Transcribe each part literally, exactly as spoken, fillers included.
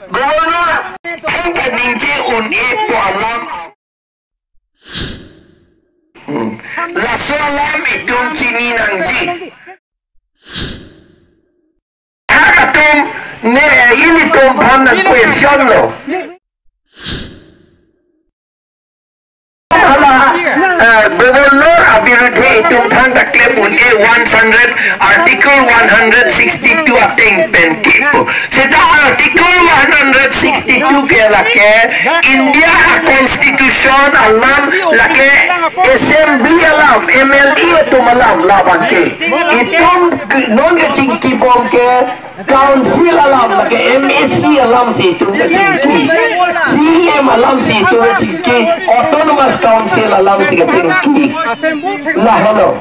Governor, thengke ningje un-e pu alam. Hmm. Laso alam itum chini nangji. Hak atum ne ilitum aphan nang question lo. Hala, eh, Governor abirudhe itum thangta klem un-e one hundred, Article one hundred sixty-two ateng pen kepu. Seta Article one hundred sixty-two ke lake India a Constitution alam, lake Assembly alam, M L A atum alam labang ke. Itum non kachingkibom ke Council alam, lake M A C alam si itum kachingki. C E M alam si itum kachingki. Autonomous Council alam si kachingki. Lahelo.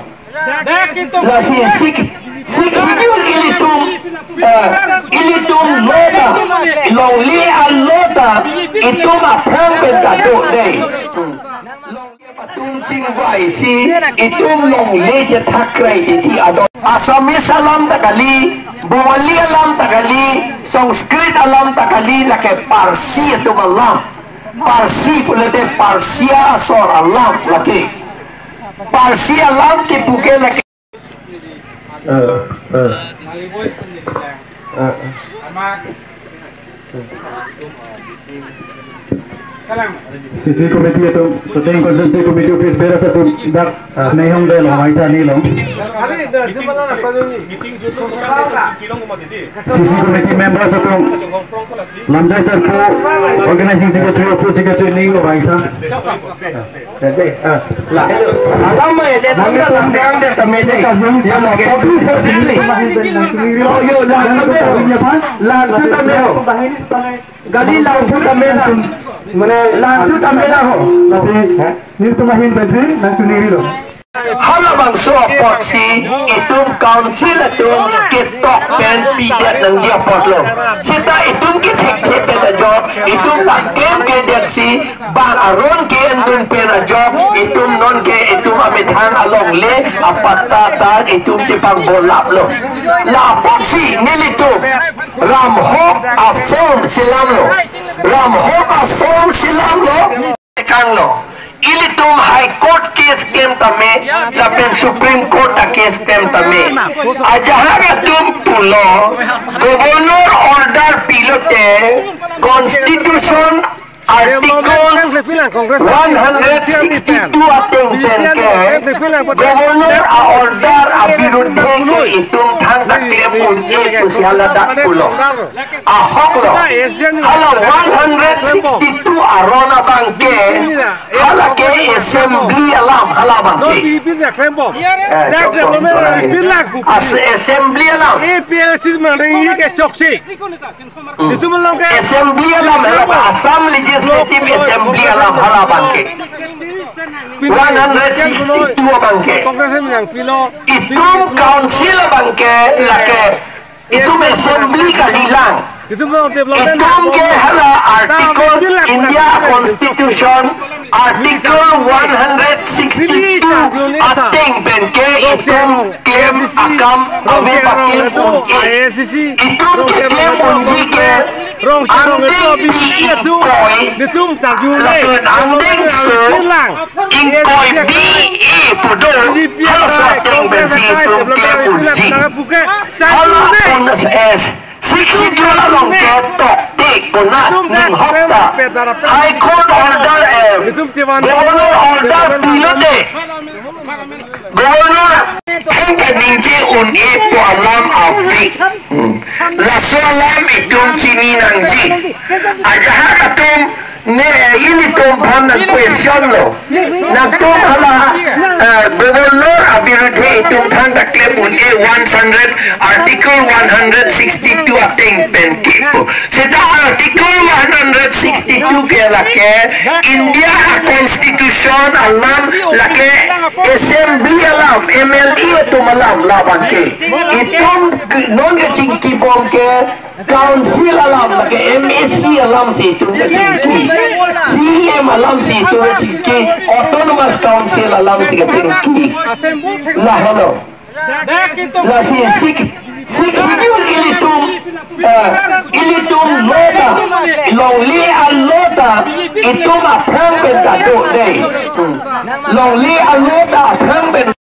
Lasi sik, sik hidur ilitum, eh, ilitum lo ta, longle alo ta, itum athang pen ta do dei. Longle atum chingvai si, itum longle chethak krai titi adon. Assamese alam ta kali, Bengali alam ta kali, Sanskrit alam ta kali, lake Parsi atum alam. Parsi pulote Parsia asor alam lake. Parsi alam kepu ke lake. Eh, eh. Eh, eh. C C committee atum, Suteng constituency committee office bearers atum dak, ah, nehong delo, maitha nilo. C C committee members atum, Lamjai sir pu, organizing secretary, full secretary ninglo maitha. Tadi, ah, lahelo. Alam mai, dia nang dia tang dia tame dei. Dia lagi. Yo, yo, lang tame. Lang tu tame ho. Gali lang tu tame lang. Mane lang tu tame lang ho. Nelitum ahin pensi nangchinirilo. Halabangso apotsi itum council atum ketok pen pidet nangji apotlo. Seta itum kethekthe pen ajok, itum laklem kedet si bang aron ke-endun pen ajok, itum nonke itum amethang alongle apatta ta itum chepangbolaplo. La apotsi nelitum ramhok a-form selamlo. Ramhok a-form selamlo. Kanglo. Ilitum High Court case klem tame, lapen Supreme Court a-case klem tame. Ajahak atum pulo, Governor order pilote, Constitution Article one hundred sixty-two ateng pen ke, Governor a-order abirudhe ke itum thangta klem un-e pusi haladak pulo. Ahoklo. Hala one hundred sixty-two aron abangke, hala ke assembly alam, halabangke. Eh, as-, assembly alam. Assembly alam, hala Assam Legislative Assembly alam, halabangke. One hundred sixty-two abangke. Itum council abangke, lake itum assembly kalilang. Itum ke hala article India Constitution, article one hundred sixty-two ateng pen ke itum klem akam ave paklem un-e. Itum keklem unji ke angdeng pi ingkoi, lapen angdeng so ingkoi bi e pu do, halaso ateng pensi itum klem unji. Hala un-e, Sixth Schedule along ke tokte konat ning hokta. High Court order, eh, Governor order pilote. Governor thengke ningje un-e pu alam ave. Hmm. Laso alam itum chini nangji. Ajahak atum ne, eh, ilitum aphan nang question lo. Nangtum hala, eh, Governor abirudhe itum thangta klem un-e one hundred, Article one hundred sixty-two ateng pen kepu. Seta Article one hundred sixty-two ke lake India a Constitution alam, lake assembly alam, M L A atum alam labangke. Itum non kachingkibom ke Council alam, lake M A C alam si itum kachingki. C E M alam si itum kachingki. Autonomous Council alam si kachingki. Lahelo. Lasi sik, Sik hinyun ilitum, eh, ilitum lo ta, longle alo ta, itum aphrang pen ta do dei. Hmm. Longle alo ta aphrang pen